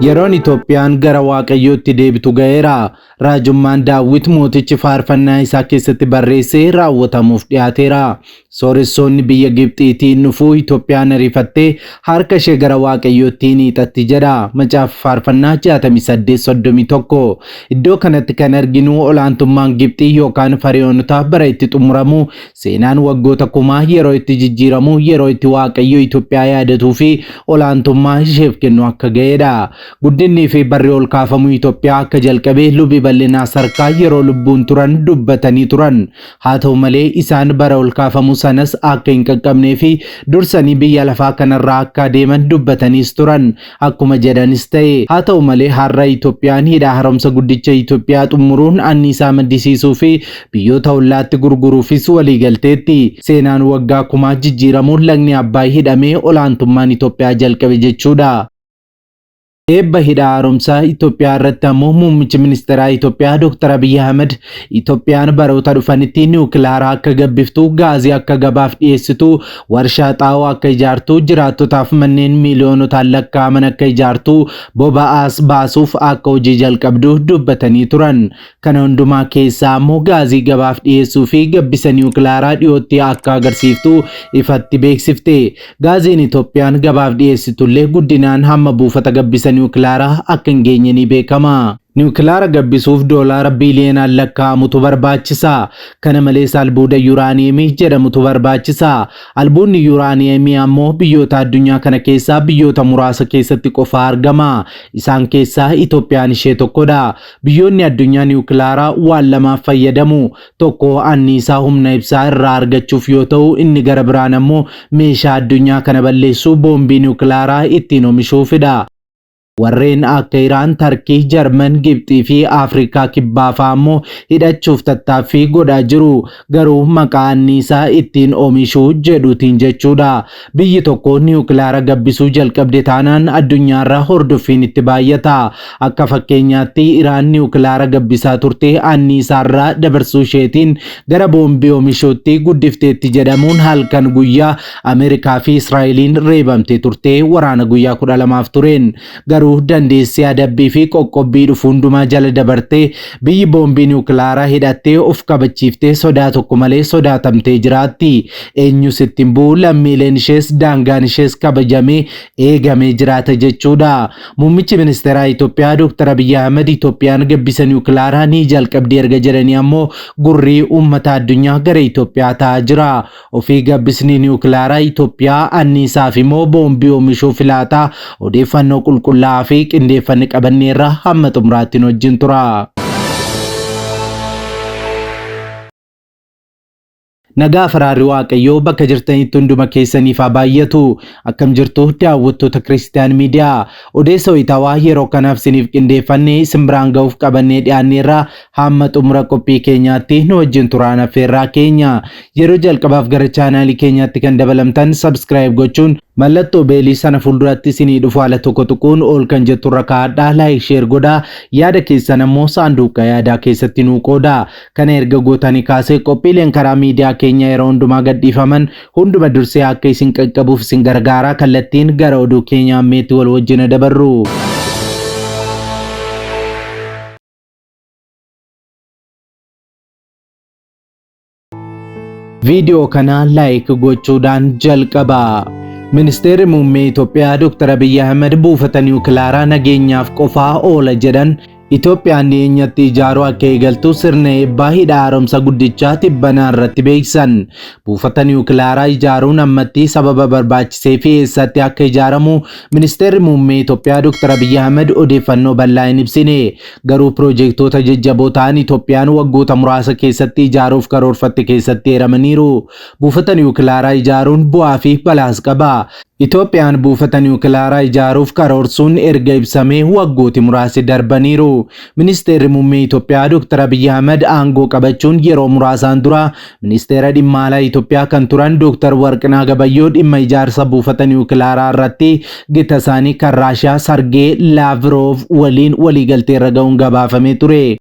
Yeroon Itoophiyaan gara Waaqayyootti deebitu ga'eera. Raajummaan Daawwit mootichi faarfannaa isaa keessatti barreesse raawwatamuuf dhiyaateera. Sooressoonni biyya Gibxiitiin dhufuu Itoophiyaan ariifattee harka ishee gara Waaqayyootti hin hiixatti jedha. Macaafa Faarfannaa 68:31. Iddoo kanatti kan arginu olaantummaan Gibxii yookaan Fari'oonotaa bara itti xumuramu, seenaan waggoota kumaa yeroo itti jijjiiramu, yeroo itti Waaqayyo Itoophiyaa yaadatuu fi olaantummaa isheef kennu akka ga'edha. Guddinnii fi barri ol kaafamuu Itoophiyaa akka jalqabe Lubi Bal'inaa Sarkaa yeroo lubbuun turan dubbatanii turan. Haa ta'u malee isaan bara ol kaafamuu sanas akka hin qaqqabnee fi dursanii biyya lafaa kanarraa akka adeeman dubbataniis turan. Akkuma jedhanis ta'e. Haa ta'u malee har'a Itoophiyaan hidha haaromsa guddicha Itoophiyaa xumuruun anniisaa maddisiisuu fi biyyoota ollaatti gurguruufis waliigalteetti. Seenaan waggaa kumaa jijjiiramuun lagni Abbaay hidhamee olaantummaan Itoophiyaa jalqabe jechuudha. Eebba hidha haaromsaa Itoophiyaa irratti ammoo muummichi ministeeraa Itoophiyaa Dr. Abiy Ahmed Itoophiyaan baroota dhufanitti niwukilaara akka gabbiftu, gaazii akka gabaaf dhiyeessitu, warshaa xaa'oo akka ijaartu, jiraattotaaf manneen miiliyoonotaan lakkaa'aman akka ijaartu, boba'aas baasuuf akka hojii jalqabdu dubbatanii turan. Kana hundumaa keessaa ammoo gaazii gabaaf dhiyeessuu fi gabbisa niwukilaaraa dhiyootti akka agarsiiftu ifatti beeksifte. Gaaziin Itoophiyaan gabaaf dhiyeessitullee guddinaan hamma buufata gabbisa niwukilaaraa akka hin geenye ni beekama. Niwukilaara gabbisuuf doolaara biiliyoonaan lakkaa'amutu barbaachisa. Kana malees albuuda yuraaniyeemii jedhamutu barbaachisa. Albuudni yuraaniyeemii ammoo biyyoota addunyaa kana keessaa biyyoota muraasa keessatti qofa argama. Isaan keessaa Itoophiyaan ishee tokkodha. Biyyoonni addunyaa niwukilaaraa waan lamaaf fayyadamu. Tokko anniisaa humna ibsaa irraa argachuuf yoo ta'u, inni gara biraan ammoo meeshaa addunyaa kana balleessu boombii niwukilaaraa ittiin omishuufidha. Warreen akka Iraan, Tarkii, Jarman, Gibxii fi Afrikaa Kibbaa fa'aa ammoo hidhachuuf tattaaffii godhaa jiru. Garuu maqaa anniisaa ittiin omishuu jedhuutiin jechuudha. Biyyi tokko niwukilaara gabbisuu jalqabde taanaan addunyaarra hordoffiin itti baay'ata. Akka fakkeenyaatti Iraan niwukilaara gabbisaa turte anniisaarra dabarsuu isheetiin gara boombii omishuutti guddifteetti jedhamuun halkan guyyaa Ameerikaa fi Israa'eliin reebamtee turte waraana guyyaa 12f tureen. Garuu dandeessee adabbii fi qoqqobbii dhufu hundumaa jala dabartee biyyi boombii niwukilaaraa hidhattee of kabachiiftee sodaa tokko malee sodaatamtee jiraatti. Eenyus itti hin bu'u lammiileen ishees daangaan ishees kabajamee eegamee jiraata jechuudha. Muummichi ministeeraa Itoophiyaa Dr. Abiyyi Ahmed Itoophiyaan gabbisa niwukilaaraa ni jalqabdi erga jedhanii ammoo gurrii uummata addunyaa gara Itoophiyaa ta'aa jira. Ofii gabbisni niwukilaaraa Itoophiyaa anniisaa fi moo boombii oomishuu filaataa odeeffannoo qulqullaa'aa fi qindeeffanne qabanneerra hamma xumuraatti nu wajjin tura. Nagaa faraarri Waaqayyoo bakka jirtanitti hunduma keessaniif haa baay'atu. Akkam jirtu daawwattoota Kiristiyaan Miidiyaa. Odeessa wayitaawaa yeroo kanaaf isiniif qindeeffanne isin biraan ga'uuf qabannee dhiyaanneerra Hamma xumura qophii keenyaatti nu wajjin turaan affeerraa keenya. Yeroo jalqabaaf gara chaanaalii keenyaatti kan dabalamtan subscribe gochuun mallattoo beelii sana fuulduratti isinii dhufu ala tokko tuquun ol kan jettu irra kaa'adhaa like share godhaa yaada keessan ammoo saanduqa yaadaa keessatti nuu qoodaa. Kana erga gootanii kaasee qophiileen karaa miidiyaa keenya yeroo hundumaa gadhiifaman hunduma dursee akka isin qaqqabuuf isin gargaaraa kallattiin gara oduu keenya ammeetti wal wajjina dabarru. Viidiyoo kana like gochuudhaan jalqabaa. Ministeerri Muummee Itoophiyaa Dr. Abiyyi Ahmed buufata niwukilaaraa nageenyaaf qofaa oola jedhan Itoophiyaan dhiyeenyatti ijaaruu akka eegaltu sirna eebbaa hidha haaromsa guddichaa tibbanaa irratti beeksisan. Buufata niwukilaaraa ijaaruun ammatti sababa barbaachisee fi eessatti akka ijaaramu Ministeerri Muummee Itoophiyaa Dr. Abiyyi Ahmed odeeffannoo bal'aa hin ibsine. Garuu piroojeektoota jajjaboo ta'an Itoophiyaan waggoota muraasa keessatti ijaaruuf karoorfatte keessatti eeramaniiru. Buufata niwukilaaraa ijaaruun bu'aa fi balaas qaba. Itoophiyaan buufata niwukilaaraa ijaaruuf karoorsuun erga ibsamee waggooti muraasi darbaniiru. Ministeerri Muummee Itoophiyaa Dr. Abiyyi Ahmad aangoo qabachuun yeroo muraasaan dura Ministeera Dhimma Alaa Itoophiyaa kan turan Dr. Warqinaa Gabayyoo dhimma ijaarsa buufata niwukilaaraa irratti gita isaanii kan Raashiyaa Sargee Laaviroov waliin waliigalteerra ga'uun gabaafamee ture.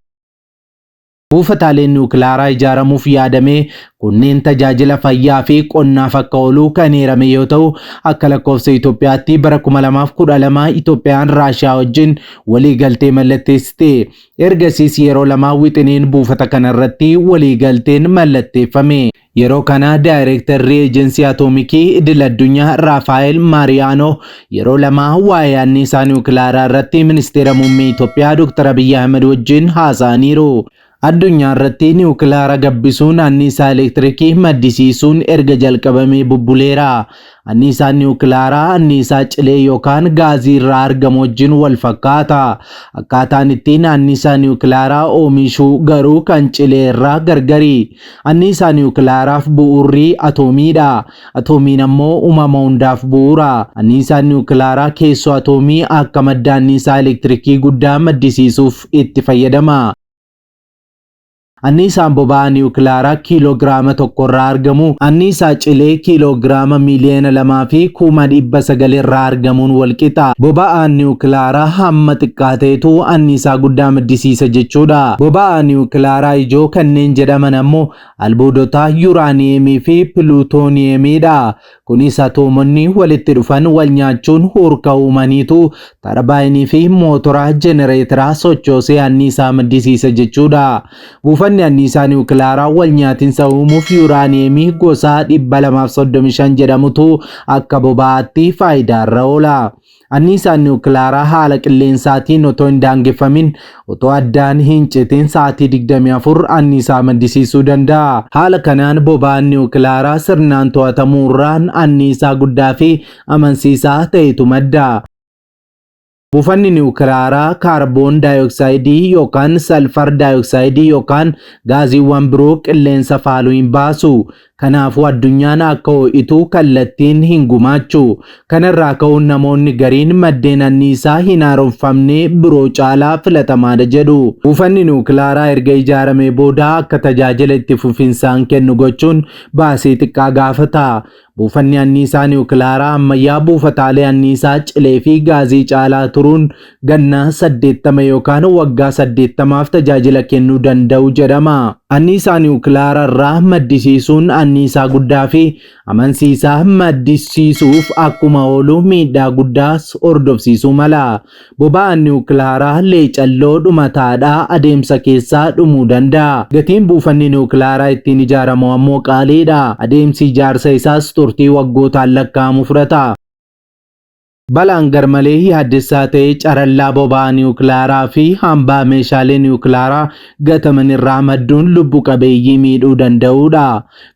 Buufataaleen niwukilaaraa ijaaramuuf yaadame kunneen tajaajila fayyaa fi qonnaaf akka oolu kan eerame yoo ta'u, akka lakkoofsa Itoophiyaatti bara 2012 Itoophiyaan Raashiyaa wajjin waliigaltee mallatteessite. Ergasiis yeroo lama wixineen buufata kanarratti waliigalteen mallatteeffame. Yeroo kana Daayireektarri Ejensii Atoomikii Idil Addunyaa Raafaa'el Maariyaanoo yeroo lama waa'ee anniisaa niwukilaaraa irratti Ministeera Muummee Itoophiyaa Dr. Abiyyi Ahimad wajjin haasa'aniiru. Addunyaa irratti niwukilaara gabbisuun anniisaa elektirikii maddisiisuun erga jalqabamee bubbuleera. Anniisaan niwukilaaraa anniisaa cilee yookaan gaazii irraa argamu wajjin wal fakkaata. Akkaataan ittiin anniisaa niwukilaaraa oomishuu garuu kan cilee irraa gargari. Anniisaa niwukilaaraaf bu'uurri atoomiidha. Atoomiin ammoo uumama hundaaf bu'uura. Anniisaan niwukilaaraa keessoo atoomii akka madda anniisaa elektirikii guddaa maddisiisuuf itti fayyadama. Anniisaan boba'aa niwukilaaraa kiiloogiraama tokkorraa argamu anniisaa cilee kiiloogiraama 2,900,000 irraa argamuun walqixa. Boba'aan niwukilaaraa hamma xiqqaa ta'etu anniisaa guddaa maddisiisa jechuudha. Boba'aa niwukilaaraa ijoo kanneen jedhaman ammoo albuudota yuraaniyeemii fi piluutooniyeemiidha. Kunis atoomonni walitti dhufan wal nyaachuun hurka uumaniitu tarbaayinii fi mootora jenereetaraa sochoosee anniisaa maddisiisa jechuudha. Buufanni anniisaa niwukilaaraa wal nyaatinsa uumuuf yuraaniyeemii gosa 235 jedhamutu akka boba'aatti faayidaarra oola. Anniisaan niwukilaaraa haala qilleensaatiin otoo hin daangeffamin otoo addaan hin citin sa'aatii 24 anniisaa maddisiisuu danda'a. Haala kanaan boba'aan niwukilaaraa sirnaan to'atamuurraan anniisaa guddaa fi amansiisaa ta'etu madda. Buufanni niwukilaaraa kaarboon daayoksaayidii yookaan salfar daayoksaayidii yookaan gaaziiwwan biroo qilleensa faaluu hin baasu. Kanaafuu addunyaan akka ho'itu kallattiin hin gumaachu. Kanarraa ka'uun namoonni gariin maddeen anniisaa hin haaromfamne biroo caalaa filatamaadha jedhu. Buufanni niwukilaaraa erga ijaaramee booda akka tajaajila itti fufinsaan kennu gochuun baasii xiqqaa gaafata. Buufanni anniisaa niwukilaaraa ammayyaa buufataalee anniisaa cilee fi gaazii caalaa turuun ganna 80 yookaan waggaa 80f tajaajila kennuu danda'u jedhama. Anniisaa niwukilaaraa irraa maddisiisuun anniisaa guddaa fi amansiisaa maddisiisuuf akkuma oolu miidhaa guddaas hordofsiisuu mala. Boba'aan niwukilaaraa leecalloo dhumataadha adeemsa keessaa dhumuu danda'a. Gatiin buufanni niwukilaaraa ittiin ijaaramu ammoo qaaliidha. Adeemsi ijaarsa isaas turtii waggootaan lakkaa'amu fudhata. Balaan garmalee yaaddessaa ta'e carallaa boba'aa niwukilaaraa fi hambaa meeshaalee niwukilaaraa gataman irraa madduun lubbu qabeeyyii miidhuu danda'uudha.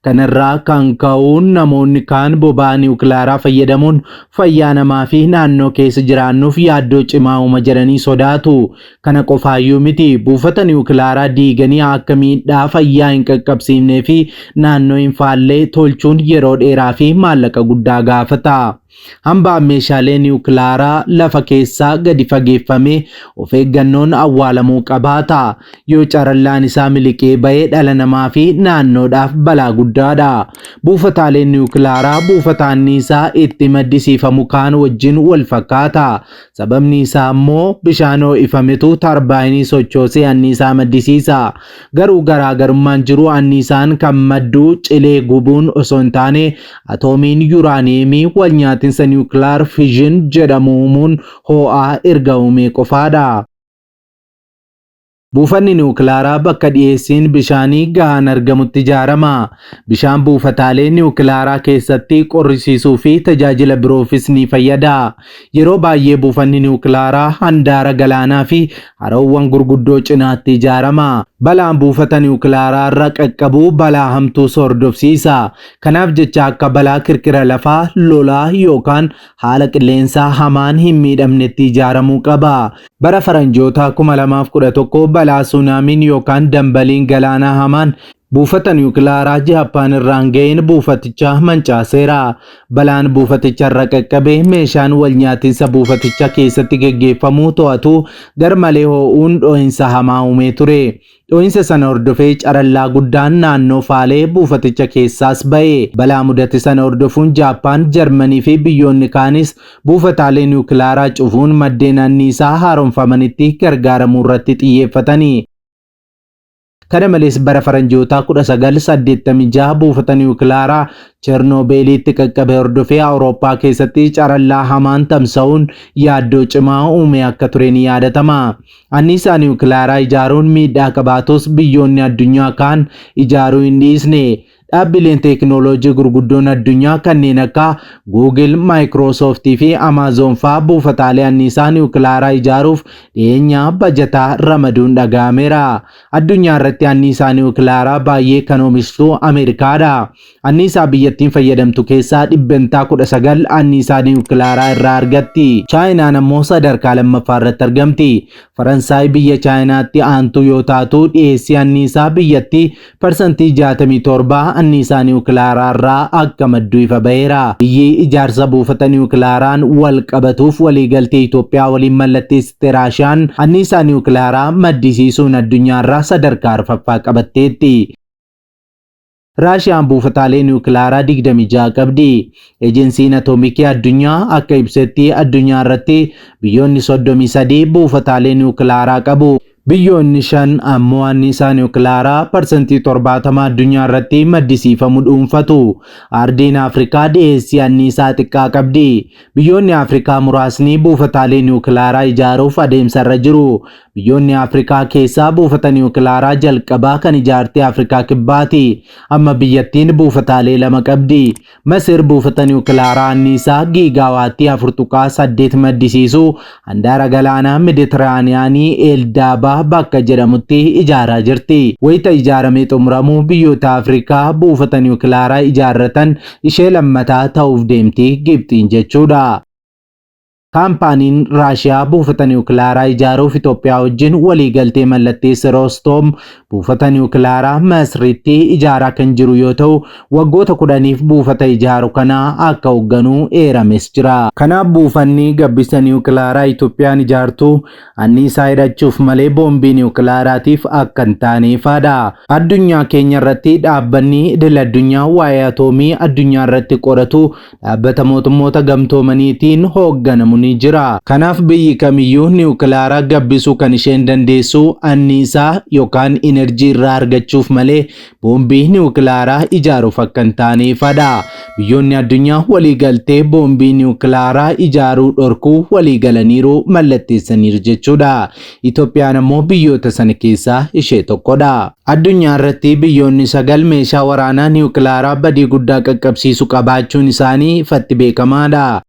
Kanarraa kan ka'uun namoonni kaan boba'aa niwukilaaraa fayyadamuun fayyaa namaa fi naannoo keessa jiraannuuf yaaddoo cimaa uuma jedhanii sodaatu. Kana qofaayyuu miti, buufata niwukilaaraa diiganii akka miidhaa fayyaa hin qaqqabsiifnee fi naannoo hin faallee tolchuun yeroo dheeraa fi maallaqa guddaa gaafata. Hambaan meeshaalee niwukilaaraa lafa keessaa gadi fageeffamee of eeggannoon awwaalamuu qabaata. Yoo carallaan isaa miliqee ba'e dhala namaa fi naannoodhaaf balaa guddaadha. Buufataaleen niwukilaaraa buufata anniisaa itti maddisiifamu kaan wajjin wal fakkaata. Sababni isaa immoo bishaan ho'ifametu tarbaayinii sochoosee anniisaa maddisiisa. Garuu garaagarummaan jiru anniisaan kan maddu cilee gubuun osoo hin taane atoomiin yuraaniyeemii walnyaatinsa niwukilaar fission jedhamu uumuun hoo'aa erga uumee qofaadha. Buufanni niwukilaaraa bakka dhiyeessiin bishaanii gahaan argamutti ijaarama. Bishaan buufataalee niwukilaaraa keessatti qorrisiisuu fi tajaajila biroofis ni fayyada. Yeroo baay'ee buufanni niwukilaaraa handaara galaanaa fi haroowwan gurguddoo cinaatti ijaarama. Balaan buufata niwukilaaraa irra qaqqabu balaa hamtuus hordofsiisa. Kanaaf jecha akka balaa kirkira lafaa, lolaa yookaan haala qilleensaa hamaan hin miidhamnetti ijaaramuu qaba. Bara Faranjootaa 2011 balaa suunaamiin yookaan dambaliin galaanaa hamaan buufata niwukilaaraa Jaappaan irraan ga'een buufaticha mancaaseera. Balaan buufaticha irra qaqqabe meeshaan walnyaatinsa buufaticha keessatti geggeeffamuu to'atu garmalee hoo'uun dho'insa hamaa uumee ture. Dho'insa sana hordofee carallaa guddaan naannoo faalee buufaticha keessaas ba'e. Balaa mudate sana hordofuun Jaappaan, Jarmanii fi biyyoonni kaanis buufataalee niwukilaaraa cufuun maddeen anniisaa haaromfamanitti gargaaramuu irratti xiyyeeffatani. Kana malees bara faranjootaa 1986 buufata niwukilaaraa Chernoobeelitti qaqqabe hordofee Awurooppaa keessatti carallaa hamaan tamsa'uun yaaddoo cimaa uume akka ture ni yaadatama. Anniisaa niwukilaaraa ijaaruun miidhaa qabaatus biyyoonni addunyaa kaan ijaaruu hin dhiisne. Dhaabbileen teekinooloojii gurguddoon addunyaa kanneen akka Google, Microsoft fi Amazon fa'aa buufataalee anniisaa niwukilaaraa ijaaruuf dhiyeenya bajataa ramaduun dhaga'ameera. Addunyaa irratti anniisaa niwukilaaraa baay'ee kan oomishtu Ameerikaadha. Anniisaa biyyattiin fayyadamtu keessaa 19% anniisaa niwukilaaraa irraa argatti. Chaayinaan ammoo sadarkaa lammaffaa irratti argamti. Faransaay biyya Chaayinaatti aantuu yoo taatu dhiyeessii anniisaa biyyattii 67% anniisaa niwukilaaraa irraa akka maddu ifa baheera. Biyyi ijaarsa buufata niwukilaaraan wal qabatuuf waliigaltee Itoophiyaa waliin mallatteessite Raashiyaan anniisaa niwukilaaraa maddisiisuun addunyaarraa sadarkaa arfaffaa qabatteetti. Raashiyaan buufataalee niwukilaaraa 26 qabdi. Ejensiin Atoomikii Addunyaa akka ibsetti addunyaa irratti biyyoonni 33 buufataalee niwukilaaraa qabu. Biyyoonni 5 ammoo anniisaa niwukilaaraa 70% addunyaa irratti maddisiifamu dhuunfatu. Ardiin Afrikaa dhiyeessii anniisaa xiqqaa qabdi. Biyyoonni Afrikaa muraasni buufataalee niwukilaaraa ijaaruuf adeemsa irra jiru. Biyyoonni Afrikaa keessaa buufata niwukilaaraa jalqabaa kan ijaarte Afrikaa Kibbaati. Amma biyyattiin buufataalee 2 qabdi. Masir buufata niwukilaaraa anniisaa giigaawaattii 4.8 maddisiisu handaara galaanaa Meditiraaniyaanii Eeldaabaa bakka jedhamutti ijaaraa jirti. Wayita ijaaramee xumuramu biyyoota Afrikaa buufata niwukilaaraa ijaarratan ishee lammataa ta'uuf deemti Gibxiin jechuudha. Kaampaaniin Raashiyaa buufata niwukilaaraa ijaaruuf Itoophiyaa wajjin waliigaltee mallatteesse Roostoom buufata niwukilaaraa Masriitti ijaaraa kan jiru yoo ta'u, waggoota 10f buufata ijaaru kana akka hoogganu eerames jira. Kanaaf buufanni gabbisa niwukilaaraa Itoophiyaan ijaartu anniisaa hidhachuuf malee boombii niwukilaaraatiif akka hin taane ifaadha. Addunyaa keenya irratti dhaabbanni idil addunyaa waa'ee atoomii addunyaa irratti qoratu Dhaabbata Mootummoota Gamtoomaniitiin hoogganamu ni jira. Kanaaf biyyi kamiyyuu niwukilaara gabbisuu kan isheen dandeessu anniisaa yookaan inerjii irraa argachuuf malee boombii niwukilaaraa ijaaruuf akka hin taane ifadha. Biyyoonni addunyaa waliigaltee boombii niwukilaaraa ijaaruu dhorkuu waliigalaniiru, mallatteessaniiru jechuudha. Itoophiyaan ammoo biyyoota sana keessaa ishee tokkodha. Addunyaa irratti biyyoonni 9 meeshaa waraanaa niwukilaaraa badii guddaa qaqqabsiisu qabaachuun isaanii ifatti beekamaadha.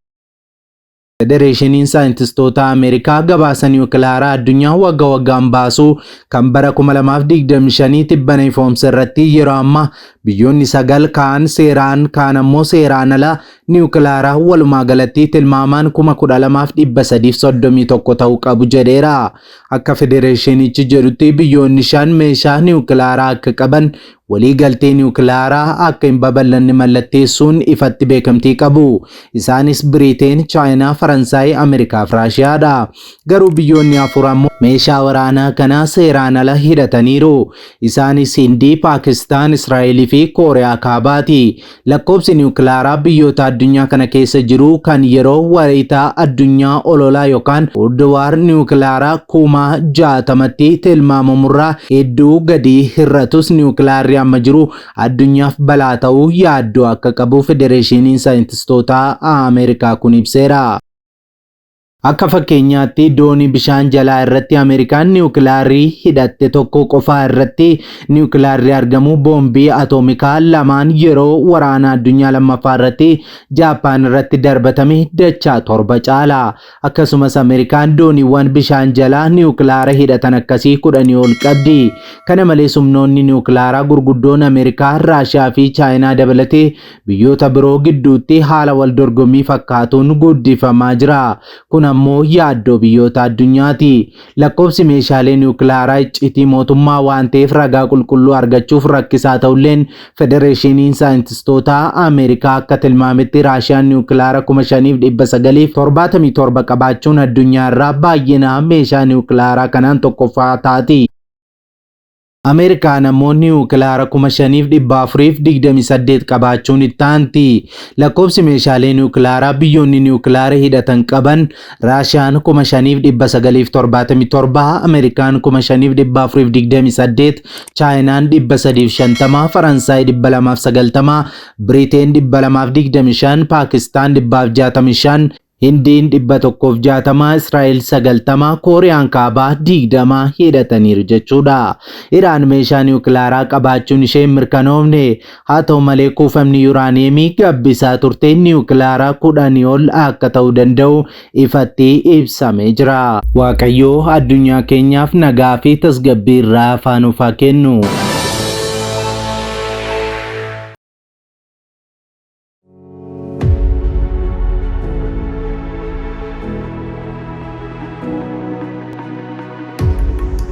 Federeeshiniin Saayintistoota Ameerikaa gabaasa niwukilaaraa addunyaa wagga waggaan baasu kan bara 2025 tibbana ifoomse irratti yeroo ammaa biyyoonni 9 kaan seeraan kaan ammoo seeraan ala niwukilaaraa walumaa galatti tilmaamaan 12,331 ta'u qabu jedheera. Akka federeeshinichi jedhutti biyyoonni 5 meeshaa niwukilaaraa akka qaban walii galtee niwukilaaraa akka hin babal'anne mallatteessuun ifatti beekamtii qabu. Isaanis Biriiteen, Chaayinaa, Faransaay, Ameerikaa fi Raashiyaadha. Garuu biyyoonni 4 ammoo meeshaa waraanaa kana seeraan ala hidhataniiru. Isaanis Hindii, Paakistaan, Israa'el fi Kooriyaa Kaabaati. Lakkoobsi niwukilaaraa biyyoota addunyaa kana keessa jiru kan yeroo wayita addunyaa ololaa yookaan Cold War niwukilaaraa 60,000tti tilmaamamurraa hedduu gadi hir'atus niwukilaarri amma jiru addunyaaf balaa ta'uu yaaddoo akka qabu Federeeshiniin Saayintistootaa Ameerikaa kun ibseera. Akka fakkeenyaatti doonii bishaan jalaa irratti Ameerikaan niwukilaarrii hidhatte tokko qofaa irratti niwukilaarri argamu boombii atoomikaa lamaan yeroo waraana addunyaa lammaffaa irratti Jaappaan irratti darbatame dachaa 7 caala. Akkasumas Ameerikaan dooniiwwan bishaan jalaa niwukilaara hidhatan akkasii 10 ol qabdi. Kana malees humnoonni niwukilaaraa gurguddoon Ameerikaa, Raashiyaa fi Chaayinaa dabalatee biyyoota biroo gidduutti haala wal dorgommii fakkaatuun guddifamaa jira. Kun ammoo yaaddoo biyyoota addunyaati. Lakkoofsi meeshaalee niwukilaaraa icciitii mootummaa waan ta'eef ragaa qulqulluu argachuuf rakkisaa ta'ulleen Federeeshiniin Saayintistootaa Ameerikaa akka tilmaametti Raashiyaan niwukilaara 5,977 qabaachuun addunyaa irraa baay'ina meeshaa niwukilaaraa kanaan tokkoffaa taati. Ameerikaan ammoo niwukilaara 5,428 qabaachuun itti aanti. Lakkoofsi meeshaalee niwukilaaraa biyyoonni niwukilaara hidhatan qaban Raashiyaan 5,977, Ameerikaan 5,428, Chaayinaan 350, Faransaay 290, Biriteen 225, Paakistaan 165, Hindiin 160, Israa'el 90, Kooriyaan Kaabaa 20 hidhataniiru jechuudha. Iraan meeshaa niwukilaaraa qabaachuun ishee hin mirkanoofne. Haa ta'u malee kuufamni yuraaniyeemii gabbisaa turte niwukilaara 10 ol akka ta'uu danda'u ifatti ibsamee jira. Waaqayyoo addunyaa keenyaaf nagaa fi tasgabbii irraa afaan nuuf haa kennu.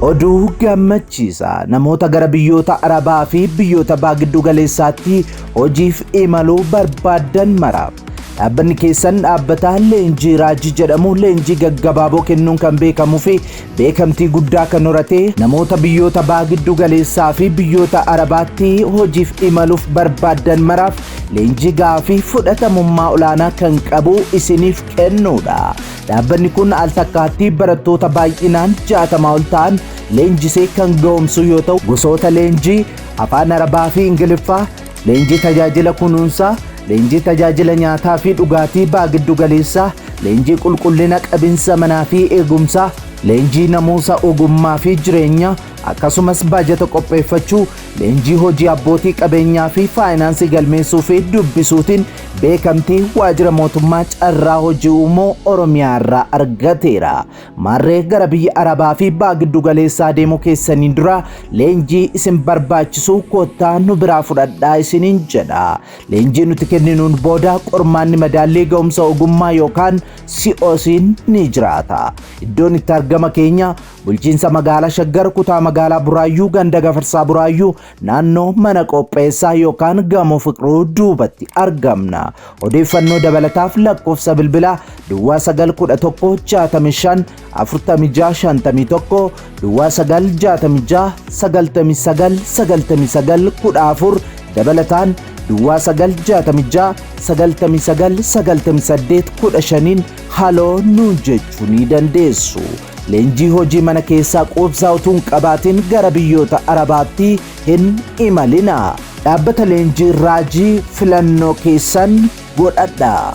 Oduu gammachiisa namoota gara biyyoota Arabaa fi biyyoota Baha Giddu Galeessaatti hojiif imaluu barbaaddan maraaf. Dhaabbanni keessan dhaabbata leenjii raajii jedhamu leenjii gaggabaaboo kennuun kan beekamuu fi beekamtii guddaa kan horate namoota biyyoota Baha Giddu Galeessaa fi biyyoota Arabaatti hojiif imaluuf barbaaddan maraaf leenjii gahaa fi fudhatamummaa olaanaa kan qabu isiniif kennuudha. Dhaabbanni kun al takkaatti barattoota baay'inaan 60 ol ta'an leenjisee kan ga'oomsu yoo ta'u, gosoota leenjii Afaan Arabaa fi Ingiliffaa, leenjii tajaajila kunuunsaa, leenjii tajaajila nyaataa fi dhugaatii Baha Giddu Galeessaa, leenjii qulqullina qabinsa manaa fi eegumsaa, leenjii namuusa ogummaa fi jireenyaa, akkasumas baajata qopheeffachuu, leenjii hojii abbootii qabeenyaa fi faayinaansii galmeessuu fi dubbisuutiin beekamtii waajjira mootummaa carraa hojii uumuu Oromiyaa irraa argateera. Maarree gara biyya Arabaa fi Baha Giddu Galeessaa deemuu keessaniin dura leenjii isin barbaachisu kottaa nu biraa fudhadhaa isiniin jedha. Leenjii nuti kenninuun booda qormaanni madaallii ga'umsa ogummaa yookaan COC'n ni jiraata. Iddoon itti argama keenya Bulchiinsa Magaalaa Shaggar Kutaa Magaalaa Buraayyuu Ganda Gafarsaa Buraayyuu naannoo mana qopheessaa yookaan Gamoo Fiqruu duubatti argamna. Odeeffannoo dabalataaf lakkoofsa bilbilaa Duwwaa 9 11 65 46 51 Duwwaa 9 66 99 99 14 dabalataan Duwwaa 9 66 99 98 15 haloo nuun jechuu ni dandeessu. Leenjii hojii mana keessaa quubsaa utuu hin qabaatin gara biyyoota Arabaatti hin imalinaa. Dhaabbata leenjii Raajii filannoo keessan godhadhaa.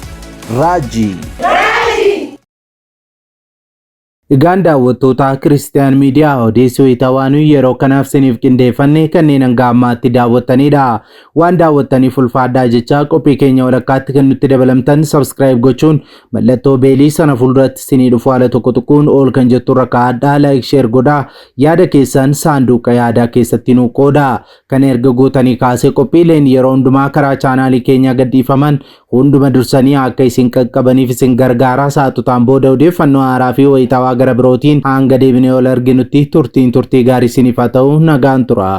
Raajii. Egaan daawwattoota Kiristiyaan Miidiyaa odeessi wayitaawaa nuyi yeroo kanaaf siniif qindeeffanne kanneen hanga ammaatti daawwattanidha. Waan daawwattaniif ulfaadhaa jechaa qophii keenya walakkaatti kan nutti dabalamtan subscribe gochuun mallattoo beelii sana fuulduratti sinii dhufu haala tokko tuquun ol kan jettu irra kaa'adhaa like share godhaa yaada keessan saanduqa yaadaa keessatti nuu qoodaa. Kana erga gootanii kaasee qophiileen yeroo hundumaa karaa chaanaalii keenyaa gadhiifaman hunduma dursanii akka isin qaqqabaniif isin gargaara. Sa'aatotaan booda odeeffannoo haaraa fi wayitaawaa gara birootiin hanga deebinee ol arginutti turtiin turtii gaarii isiniif haa ta'u. Nagaan tura.